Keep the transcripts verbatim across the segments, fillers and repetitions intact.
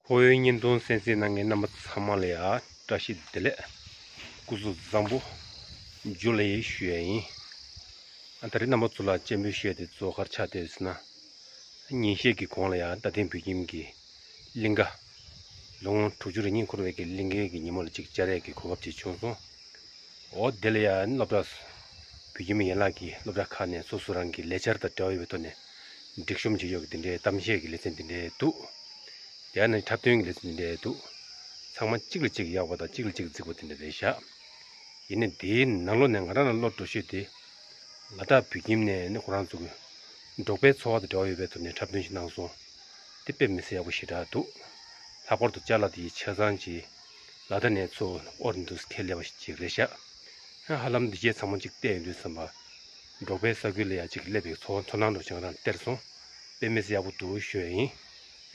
ཁོ་བོའི་བརྙན་ཐུང་གསན་གཟིགས་གནང་མཁན་རྣམ་པ་ཚང་མ་ལ་ཡང་བཀྲ་ཤིས་བདེ་ལེགས། སྐུ་གཟུགས་བཟང་པོ། ཇུ་ལེ་ཞུ་ཡ་ཡིན། ཨ་ད་རེས་རྣམ་པ་ཚོ་ལ་སྤྱན་འབུལ་ཞུ་ཡ་དེ་གཙོ་བོ་ག་རེ་ཆགས་བསྡད་ཡོད་ཟེར་ན། ཉིན་ཤས་ཀྱི་གོང་ལ་ཡང་རྟ་སྟེང་བོད་ཁྱིམ་གྱི་གླིང་ག། ལོ་ངོ་དྲུག་ཅུ་རེ་གཉིས་འཁོར་བའི་གི་གླིང་གའི་གི་ཉིན་མོ་ལ་ཅིག་བཅར་ཡས་ཀྱི་གོ་སྐབས་ཅིག་བྱུང་སོང་། འོ་དེ་ལ་ཡང་སློབ་གྲྭ། བོད་ཁྱིམ་ཡན་ལག་གི་སློབ་གྲྭ་ཁག་ནས་སོ་སོ་རང་གི་ལས་འཆར་དང་འབྲེལ་བ་ཡོད་པའི་ཐོག་ནས་སྒྲིག་གཤོམ་བྱེད་ཡོད་ཀྱི་དེ་འདྲའི་གཏམ་བཤད་ཀྱི་ལེ་ཚན་དེ་འདྲའི་འདུག་དེ་ནས་འཁྲབ་སྟོན་གྱི་ལེ་ཚན་དེ་འདྲའི་འདུག་ཚང་མ་གཅིག་ལ་གཅིག་ཡག་པ་དང་གཅིག་ལ་གཅིག་རྫིག་པ་དེ་འདྲ་རེད་ཤག་ཡིན་ནའི་དེའི་ནང་ལོགས་ནས་ང་རང་ལ་བློ་འགྲོ་ཤོས་དེ། ལ་དྭགས་བོད་ཁྱིམ་ནས་ནི་ཁོ་རང་ཚོ་གི་འབྲོག་པའི་འཚོ་བ་དང་འབྲེལ་བ་ཡོད་པའི་ཐོག་ནས་འཁྲབ་སྟོན་ཞིག་གནང་སོང་། དེ་དཔེ་མི་སྲིད་ཡག་པོ་ཞེ་དྲག་འདུག་ལྷག་པར་དུ་ཅ་ལག་དེའི་ཆ་ཚང་ཅིག་ལ་དྭགས་ནས་ཚུར་དབོར་འདུག་ཁས་ལེན་པ་ཞིག་རེད་ཤག་ཧ་ལམ་འདི་རྗེས་ཚང་མ་ཅིག་བལྟས་ཡོང་དུས་ཙམ་པ། འབྲོག་པའི་ས་ཁུལ་ལ་ཡ་ཅིག་སླེབས་པའི་ཚོར་ཚོར་སྣང་འདྲ་ཅིག་ང་རང་སྟེར་སོང་། དཔེ་མི་སྲིད་ཡག་པོ་འདུག་ཞུ་ཡ་ཡིན།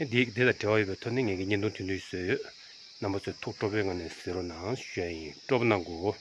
འདི་འདི་དང་འབྲེལ་བ་ཡོད་པའི་ཐོག་ནས་ངས་ཀྱི་བརྙན་ཐུང་ཐུང་ཐུང་བཟོས་ཡོད། རྣམ་པ་ཚོས་ཐུགས་སྤྲོ་པོའི་ངང་ནས་གཟིགས་རོགས་གནང་ཞུ་ཡ་ཡིན། སྤྲོ་པོ་གནང་གོ།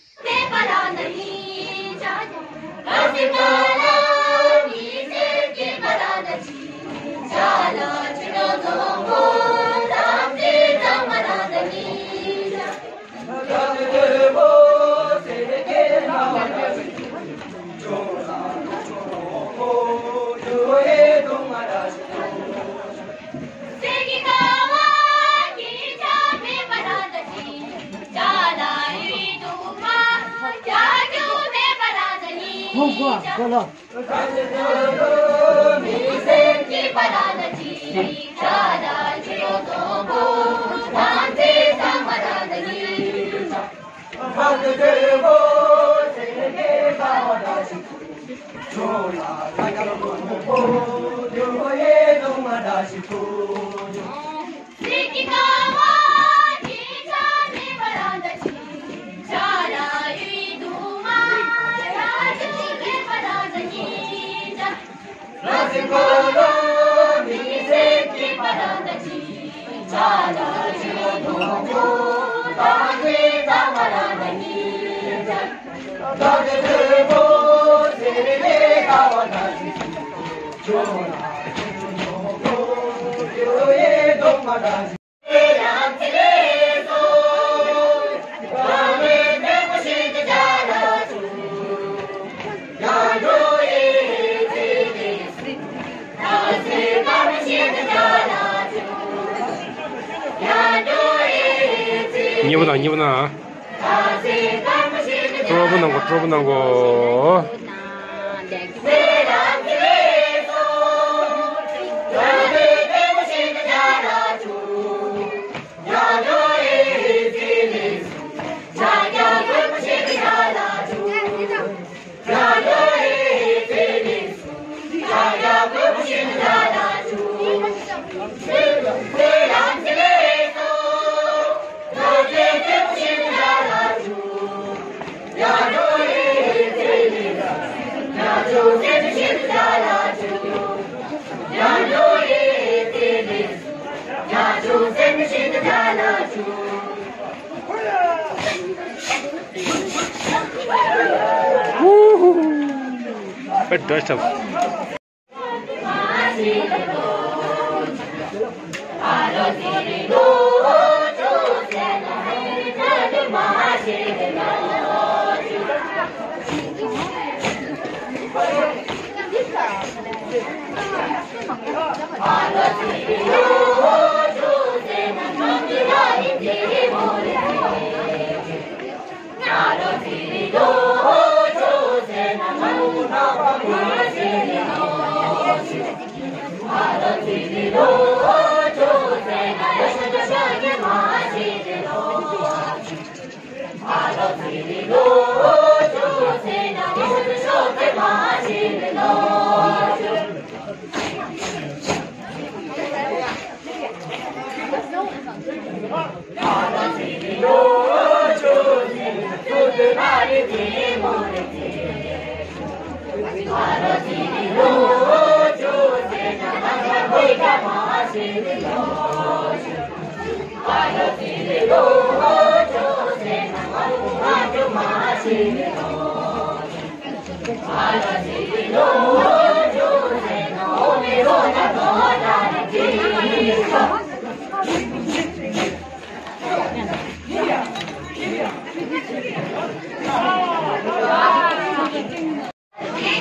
གཉིས་པ་དང་གཉིས་པ་ན། སྤྲོ་པོ་གནང་གོ། སྤྲོ་པོ་གནང་གོ།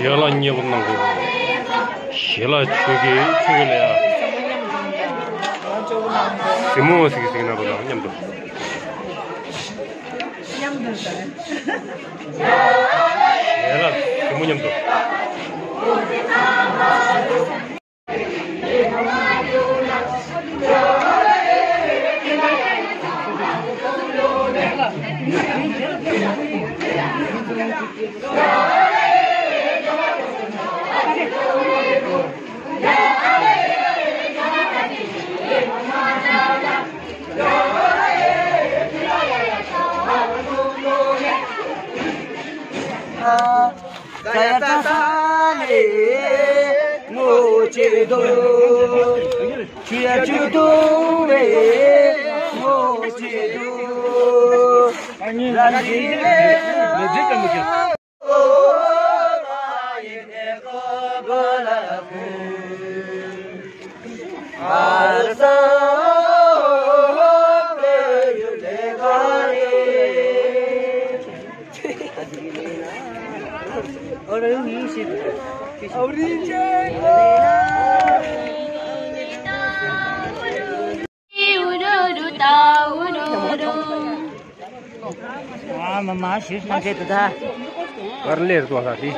ཞལ་ལག་མཉེས་པོ་གནང་དགོས། ཞལ་ལག་ཆོས་ཀྱི་ཆོས་ཀྱི་ལས་ཡ། གཟིགས་མོ་ཟིག་གཟིགས་གནང་རོགས་གནང་མཉམ་དུ། མཉམ་དུ་ཟེར། ཞལ་ལག་གཟིགས་མོ་མཉམ་དུ། ཨ་མ་མ་ཞུ་སྣང་བྱེད་དུ་ད། པར་ལེར་ཏོ་ལ་དེ།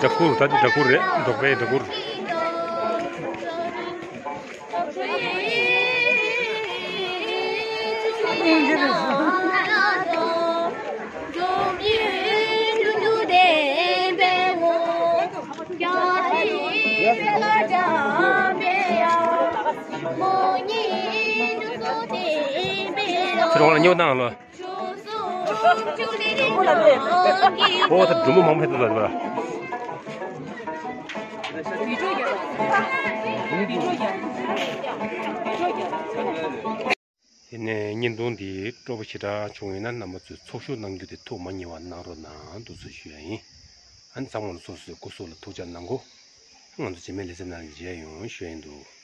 སྦྲ་གུར། ད་འདི་སྦྲ་གུར་རེད། འབྲོག་པའི་སྦྲ་གུར། ཚེ་རིང་ལ་སྨྱོ་བཏང་ལོ། ཨོ་ད་འབྲུ་མོ་མང་པོ་ཕེབས་འདུག་ལ། དེ་ནས་བརྙན་ཐུང་འདི་སྤྲོ་པོ་ཞེ་དྲག་བྱུང་ཡོད་ན་རྣམ་པ་ཚོས་ཚོགས་ཞུགས་གནང་རྒྱུ་དེ་ཐུགས་མ་བསྙེལ་བ་གནང་རོགས་གནང་འདུག་ཚུལ་ཞུ་ཡ་ཡིན། ཨ་ནི་ཚང་མ་ལ་སོ་སོའི་སྐུ་གཟུགས་ལ་ཐུགས་ཅག་གནང་གོ། ང་ཚོ་རྗེས་མའི་ལེ་ཚན་ནང་ལ་མཇལ་ཡོང་ཞུ་ཡ་ཡིན་འདུག།